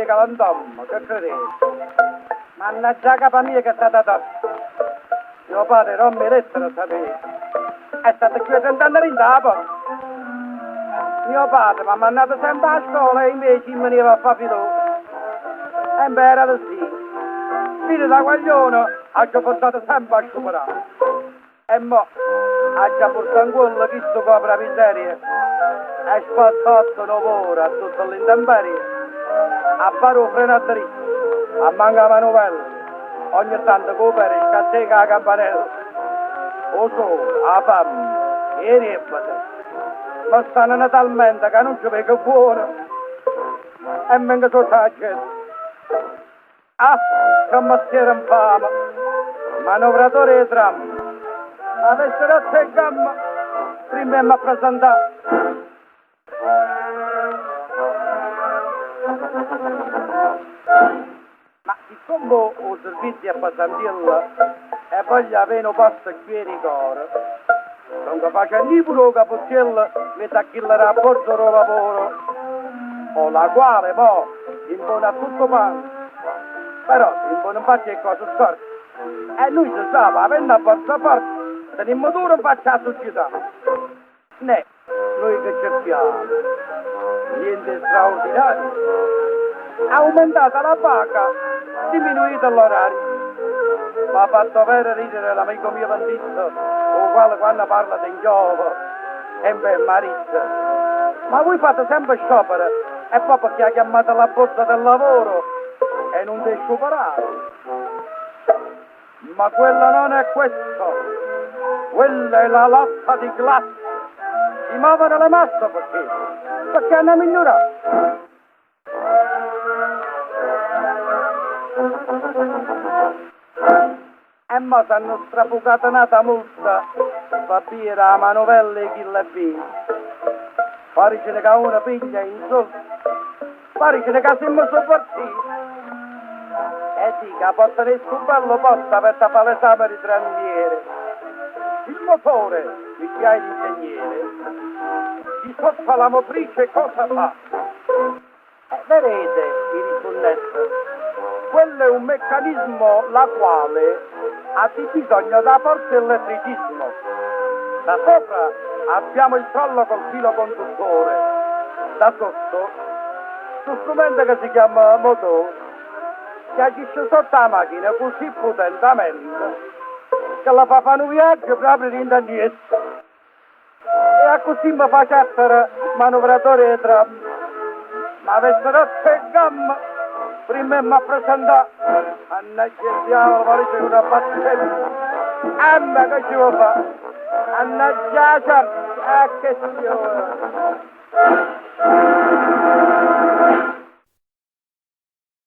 'e galantommo, che credete? Mannaggia 'a capa mia che è stata tosta! Mio padre era ommo 'e lettera, sapete, è stato cchiù 'e trent'anne dint' 'a posta. Mio padre m'ha mannato sempe 'a scola e invece io me ne jevo a fa filone. Embè era accussì. Fino da guaglione aggio pensato sempe a scioperà. E mo aggia purtà 'ncuollo chistu copre 'a miseria e sbattotto n'ovore a tutte l'intemperie, a fare 'o freno a dritto, a manca 'a manuvella, ogne tanto cu 'o pere scatteca 'a campanella. 'O sole, 'a famme, 'e riebbete, me stanno talmente ca nun ce veco buono e mengo sotto 'a gente. Ah, che mestiere 'nfame! Manovratore 'e tram. M'avesse rotto 'e gamme primma 'e m'appresentà. Ma siccome 'o servizio è pesantiello e voglio avè nu posto cchiù 'e decoro, stongo facenno io pure 'o capuzziello miezzo a chillo d' 'a borsa d' 'o lavoro, o la quale mo impone a tutto quanto, però impone 'nfaccia 'e cose storte e nuje se sape, avenno 'a borsa forte, tenimmo duro 'nfaccia 'a suggità. Neh, nuje che cerchiamo? Niente 'e straordinario? Aumentata la paga, diminuito l'orario. M'ha fatto vero ridere l'amico mio Venditto, 'o quale quanno parla te 'nchiova. Embè, m'ha ditto, ma voi fate sempe sciopero e poi perché 'a chiammate la borsa del lavoro e nun te scioperate? Ma quella non è questo, quella è la lotta di classe. Si muovono le masse perché? Perché hanno migliorato. E mo s'hanno strafucato n'ata multa pe bbia d' 'a manovella 'e chille vvie. Po' diceno ca uno piglia e insulta, po' diceno ca simmo sovversivi. E dico, 'a po' tenè stu bello posto pe te fa l'esame di tranviere. Il motore, mi spiaje l'ingegnere, di sotto alla motrice cosa fa? E verete, i' rispunnette, quello è un meccanismo la quale ha di bisogno d' 'a forza 'e l'elettricismo. Da sopra abbiamo il trollo col filo conduttore, da sotto 'stu strumento ca si chiamma motore, che agisce sotto 'a machina così putentamente che la fa fa' nu viaggio proprio dint' a niente. E accussì me facettero manovratore 'e tram. M'avesse rotto 'e gamme primma 'e m'appresentà. Mannaggia 'e diavolo, parece una pazzella. Embè che ce vo' fa? Mannaggia 'a ciorta, e che ce vo'.